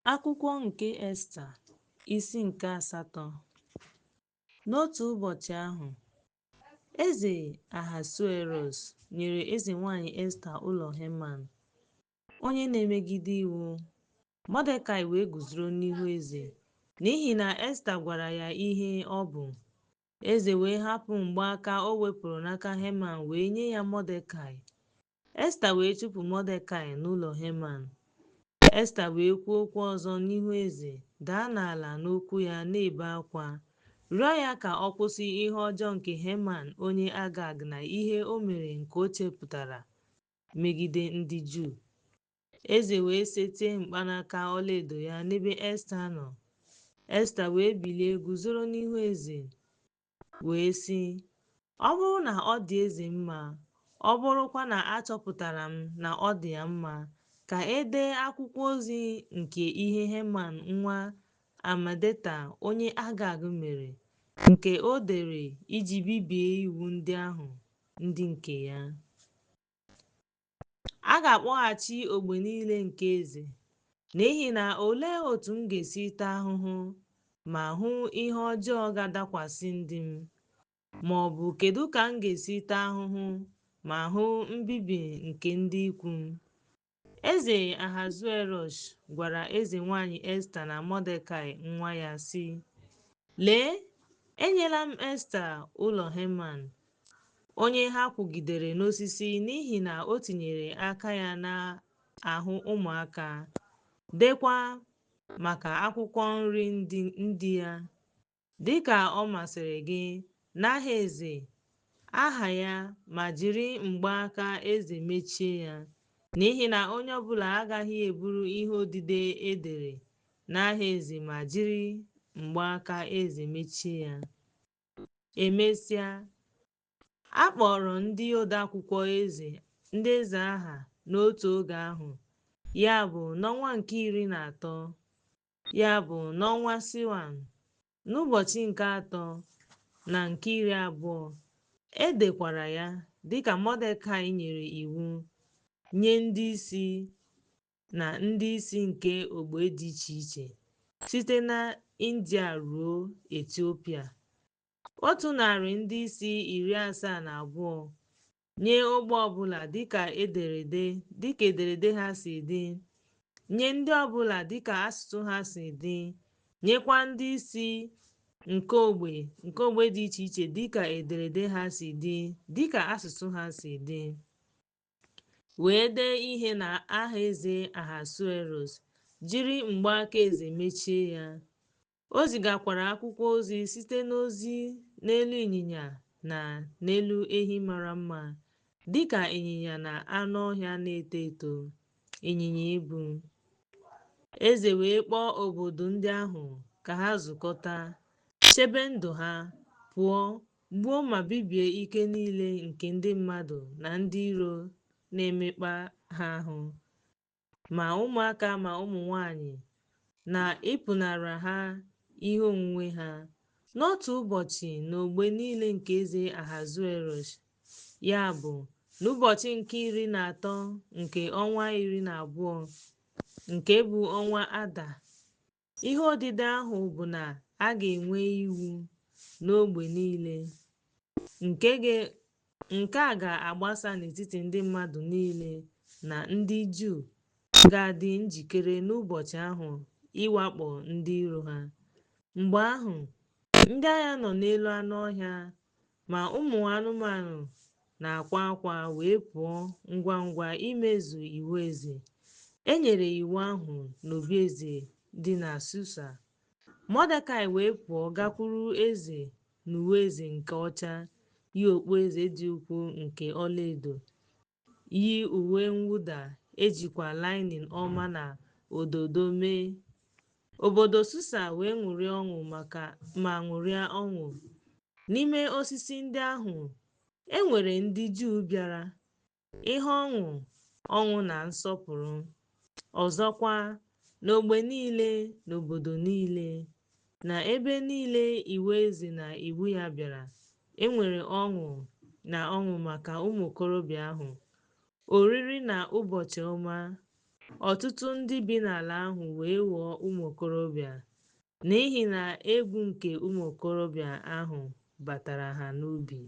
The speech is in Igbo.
Akwụkwọ nke Esta, isi nke asatọ. N'otu ụbọchị ahụ, eze Ahasuerọs nyere eze nwanyị Esta ụlọ Heman, onye na-emegide iwu. Mọdekai wee guzoro n'ihu eze, n'ihi na Esta gwara ya ihe ọ bụ. Eze wee hapụ mgbaaka o wepụrụ n'aka Heman wee nye ya Mọdekai. Esta wee chụpụ Mọdekai n'ụlọ Heman. Esta wee kwuo okwu ọzọ n'ihu eze, daa n'ala n'ụkwụ ya na-ebe akwa, rịọ ya ka ọ kwụsị ihe ọjọọ nke Heman onye Agag na ihe o mere nke o chepụtara megide ndị Juu. Eze wee setie mkpanaka ọlaedo ya n'ebe Esta nọ. Esta wee bilie guzoro n'ihu eze, wee sị, Ọ bụrụ na ọ dị eze mma, ọ bụrụkwa na achọpụtara m na ọ dị ya mma, ka e dee akwụkwọ ozi nke ihe Heman nwa Hamedata onye Agag mere, nke o dere iji bibie iwu ndị ahụ ndị nke ya. A ga-akpọghachi ogbe niile nke eze, n'ihi na olee otu m ga-esi taa ahụhụ ma hụ ihe ọjọọ ga-adakwasị ndị m? Ma ọ bụ kedu ka m ga-esi taa ahụhụ ma hụ mbibi nke ndị ikwu m? Eze Ahasuerọs gwara eze nwanyị Esta na Mọdekai nwa ya, sị, Lee, enyela m Esta ụlọ Heman, onye ha kwụgidere n'osisi n'ihi na o tinyere aka ya n'ahụ ụmụaka, deekwa maka akwụkwọ nri ndị ya, dị ka ọ masịrị gị, n'aha eze, aha ya, ma jiri mgbaaka eze mechie ya, n'ihi na onye ọbụla agaghị eburu ihe odide e dere n'aha eze ma jiri mgbaaka eze mechie ya. Emesịa, a kpọrọ ndị odeakwụkwọ eze ndị eze aha n'otu oge ahụ, ya bụ n'ọnwa nke 13, ya bụ n'ọnwa Siwan, n'ụbọchị nke atọ na nke 20, e dekwara ya dịka Mọdekai nyere iwu nye ndị isi na ndị isi nke ogbe dị iche iche, site na India ruo Etiopia, 100 ndị isi 72 nye ogbe ọbụla dịka ederede ha si dị, nye ndị ọbụla dịka asụsụ ha si dị, nyekwa ndị isi nke ogbe dị iche iche dịka ederede ha si dị, dịka asụsụ ha si dị. Wee dee ihe na aha eze Ahasuerọs, jiri mgbaaka eze mechie ya. O zigakwara akwụkwọ ozi site n'ozi n'elu ịnyịnya na n'elu ehi mara mma, dịka ịnyịnya na anụ ọhịa na-eto eto, ịnyịnya ibu. Eze wee kpọọ obodo ndị ahụ ka ha zukọta, chebe ndụ ha, pụọ, gbuo ma bibie ike niile nke ndị mmadụ na ndị iro na-emekpa ha ahụ, ma ụmụaka ma ụmụ nwanyị, na ịpụnara ha ihe onwunwe ha. N'otu ụbọchị n'ogbe niile nke eze Ahasuerọs, ya bụ, n'ụbọchị nke 13 nke ọnwa 12, nke bụ ọnwa Ada, ihe odide ahụ bụ na a ga-enwe iwu n'ogbe niile, nke a ga-agbasa n'etiti ndị mmadụ niile na ndị Juu ga-adị njikere n'ụbọchị ahụ ịwakpo ndị iro ha. Mgbe ahụ, ndị agha nọ n'elu anụ ọhịa, ma ụmụ anụmanụ na-akwa akwa wee pụọ ngwa ngwa imezu iwu eze. E nyere iwu ahụ n'obi eze dị na Susa. Mọdekai wee pụọ gakwuru eze n'uwe eze nke ọcha, yi okpueze dị ukwuu nke ọlaedo, yi uwe mwụda ejikwa linin ọma na ododo mee. Obodo Susa wee ṅụrịa ọṅụ ma ṅụrịa ọṅụ. N'ime osisi ndị ahụ, e nwere ndị Juu bịara, ihe ọṅụ, ọṅụ na nsọpụrụ. Ọzọkwa, n'ogbe niile, n'obodo niile, na ebe niile iwu eze na iwu ya bịara, e nwere ọṅụ na ọṅụ maka ụmụ okorobịa ahụ, oriri na ụbọchị ọma. Ọtụtụ ndị bi n'ala ahụ wee ghọọ ụmụ okorobịa, n'ihi na egwu nke ụmụ okorobịa ahụ batara ha n'obi.